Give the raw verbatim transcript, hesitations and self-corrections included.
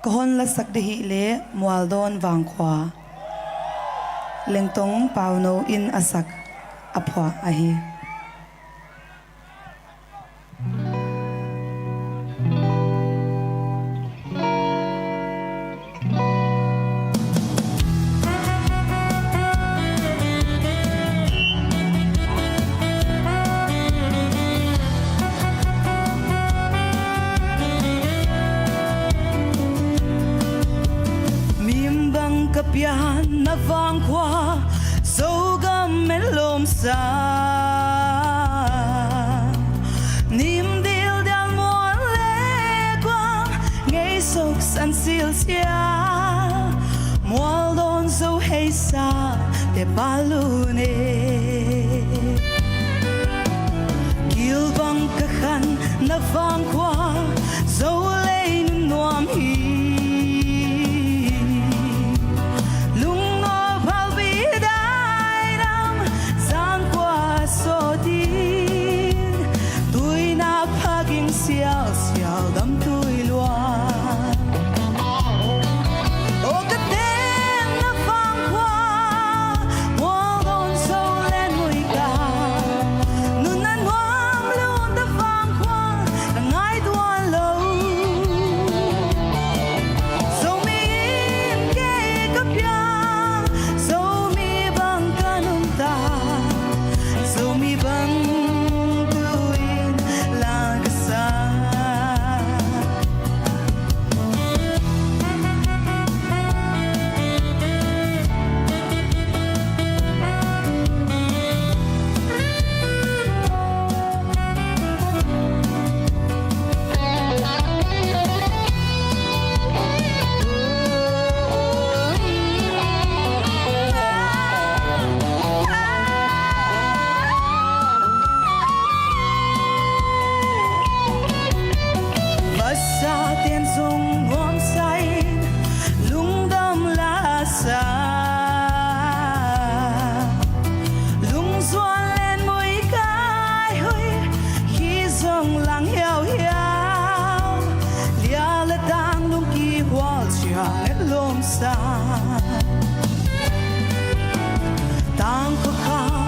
Ka hon lasak ding hi leh Mualdawn Vangkhua, Lengtong Pauno in a sak, a phuah ahi. Mim bang ka pian na vangkhua, Zogam en lawmsa. Nim dildial mual le guam, ngei soksan silsia, Mualdawn Zo heisa te palune. Kilvang ka khan na vangkhua, Zo lei nunnuam hi. Lungno phalbi daidam, zangkua sawtin, tuinak phaging sialsial dam tui luan. O ka teng na vangkhua, Mualdawn Zo len muika, nunna nuam lun ta vangkhua, ka ngai tuan lo. Zomi in kei ka piang, Zomi bang ka nungta, Zomi bang tuin lang ka sa. Vasa ten zong nuamsa in lungdam lasa, lungzuan len mui kai hui, hi zong lang hiauhiau, lia le tang lungki hual ciang et lawmsa. Tang khua kham